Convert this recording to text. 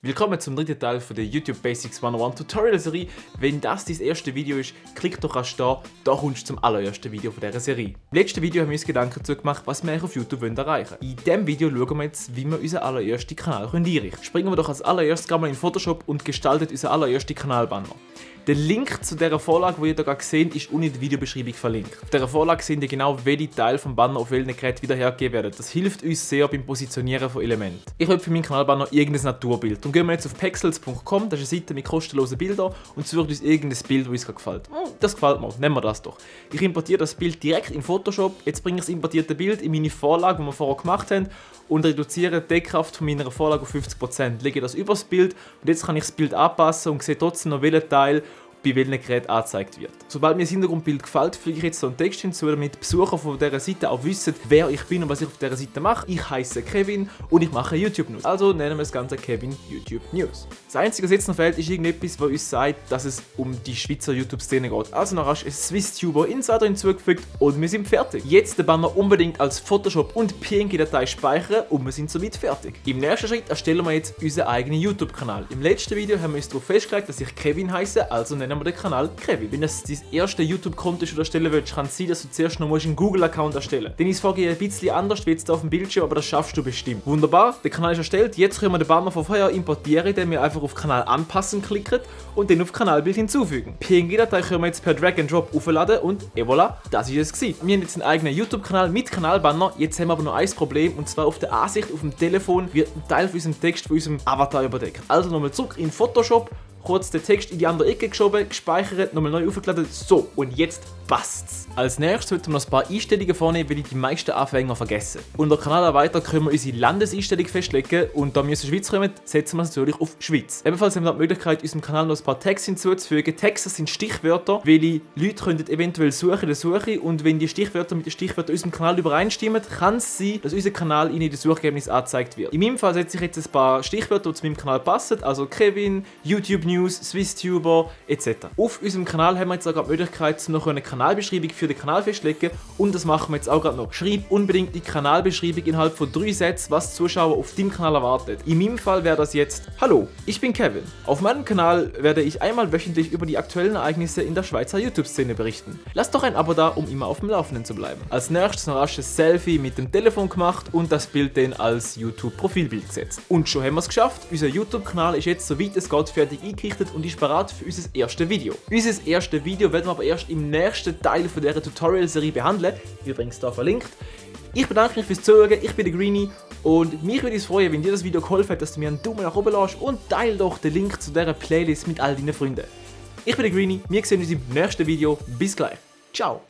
Willkommen zum dritten Teil von der YouTube Basics 101 Tutorial Serie. Wenn das dein erste Video ist, klick doch da kommst du zum allerersten Video von dieser Serie. Im letzten Video haben wir uns Gedanken dazu gemacht, was wir auf YouTube erreichen wollen. In diesem Video schauen wir jetzt, wie wir unseren allerersten Kanal einrichten können. Springen wir doch als allererstes mal in Photoshop und gestalten unseren allerersten Kanalbanner. Der Link zu dieser Vorlage, die ihr hier gerade seht, ist unten in der Videobeschreibung verlinkt. Auf dieser Vorlage seht ihr genau, welche Teile vom Banner auf welchen Gerät wiederhergegeben werden. Das hilft uns sehr beim Positionieren von Elementen. Ich habe für meinen Kanalbanner irgendein Naturbild. Darum gehen wir jetzt auf pexels.com, das ist eine Seite mit kostenlosen Bildern, und suchen uns irgendein Bild, das uns gefällt. Das gefällt mir, nehmen wir das doch. Ich importiere das Bild direkt in Photoshop. Jetzt bringe ich das importierte Bild in meine Vorlage, die wir vorher gemacht haben, und reduziere die Deckkraft von meiner Vorlage auf 50%. Lege das über das Bild und jetzt kann ich das Bild anpassen und sehe trotzdem noch, welcher Teil bei welchem Gerät angezeigt wird. Sobald mir das Hintergrundbild gefällt, füge ich jetzt so einen Text hinzu, damit die Besucher von dieser Seite auch wissen, wer ich bin und was ich auf dieser Seite mache. Ich heiße Kevin und ich mache YouTube News. Also nennen wir das Ganze Kevin YouTube News. Das Einzige, was jetzt noch fehlt, ist irgendetwas, was uns sagt, dass es um die Schweizer YouTube-Szene geht. Also noch hast du ein SwissTuber Insider hinzugefügt und wir sind fertig. Jetzt den Banner unbedingt als Photoshop und PNG-Datei speichern und wir sind somit fertig. Im nächsten Schritt erstellen wir jetzt unseren eigenen YouTube-Kanal. Im letzten Video haben wir uns darauf festgelegt, dass ich Kevin heiße, also nennen wir den Kanal Kevin. Wenn das dein erste YouTube-Konto ist, das du erstellen willst, kann es sein, dass du zuerst noch einen Google-Account erstellen musst. Dann ist das Vorgehen ein bisschen anders wie jetzt auf dem Bildschirm, aber das schaffst du bestimmt. Wunderbar, der Kanal ist erstellt. Jetzt können wir den Banner von vorher importieren, indem wir einfach auf Kanal anpassen klicken und dann auf Kanalbild hinzufügen. PNG-Datei können wir jetzt per Drag and Drop aufladen und et voilà, das ist es gewesen. Wir haben jetzt einen eigenen YouTube-Kanal mit Kanalbanner. Jetzt haben wir aber noch ein Problem, und zwar auf der Ansicht auf dem Telefon wird ein Teil von unserem Text von unserem Avatar überdeckt. Also nochmal zurück in Photoshop, kurz den Text in die andere Ecke geschoben, gespeichert, nochmal neu aufgeladen. So, und jetzt passt's. Als nächstes sollten wir noch ein paar Einstellungen vornehmen, weil die meisten Anfänger vergessen. Unter Kanal erweitern können wir unsere Landeseinstellung festlegen, und da wir aus der Schweiz kommen, setzen wir es natürlich auf Schweiz. Ebenfalls haben wir die Möglichkeit, unserem Kanal noch ein paar Tags hinzuzufügen. Tags sind Stichwörter, welche Leute können eventuell suchen in der Suche, und wenn die Stichwörter mit den Stichwörtern unserem Kanal übereinstimmen, kann es sein, dass unser Kanal in den Suchergebnissen angezeigt wird. In meinem Fall setze ich jetzt ein paar Stichwörter, die zu meinem Kanal passen, also Kevin, YouTube News, SwissTuber etc. Auf unserem Kanal haben wir jetzt auch gerade die Möglichkeit, noch eine Kanalbeschreibung für den Kanal festlegen, und das machen wir jetzt auch gerade noch. Schreib unbedingt die Kanalbeschreibung innerhalb von 3 Sätzen, was die Zuschauer auf deinem Kanal erwartet. In meinem Fall wäre das jetzt: Hallo, ich bin Kevin. Auf meinem Kanal werde ich einmal wöchentlich über die aktuellen Ereignisse in der Schweizer YouTube-Szene berichten. Lass doch ein Abo da, um immer auf dem Laufenden zu bleiben. Als nächstes noch rasch ein Selfie mit dem Telefon gemacht und das Bild dann als YouTube-Profilbild gesetzt. Und schon haben wir es geschafft. Unser YouTube-Kanal ist jetzt, soweit es geht, fertig eingerichtet und ist bereit für unser erstes Video. Unser erstes Video werden wir aber erst im nächsten Teil von dieser Tutorial-Serie behandeln. Übrigens da verlinkt. Ich bedanke mich fürs Zuschauen, ich bin der Greenie, und mich würde es freuen, wenn dir das Video geholfen hat, dass du mir einen Daumen nach oben lässt, und teile doch den Link zu dieser Playlist mit all deinen Freunden. Ich bin der Greenie, wir sehen uns im nächsten Video. Bis gleich. Ciao.